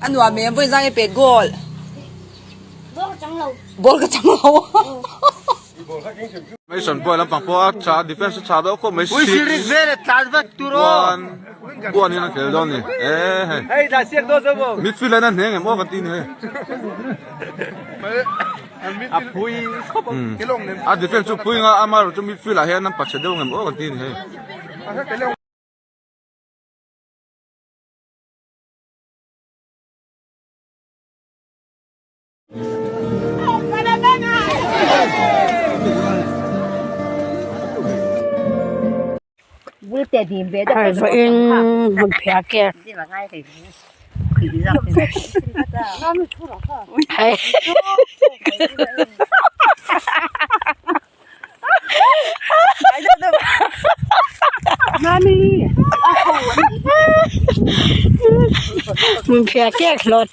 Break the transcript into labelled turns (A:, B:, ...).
A: A nuam em vawiin zang i pet goal.
B: Ball ka chang lo.
A: Ball ka chang lo.
C: Mason pawh lampang pawh a tha defense a tha deuh khawp mai
D: Ui sil rik vel e tlan vat tur aw.
C: One one hian a khel dawn ni e hei.
D: Hei tlan siak dawn zo maw.
C: Midfield ah hian a hneng em aw kan ti ni hei.
D: A phui khawp ang.
C: A defense chu phui nga amaherawhchu midfield ah hian an pachhe deuh ngem aw kan ti ni hei.
E: Vawiin hmun phiah ker Hmun phiah kek hlawt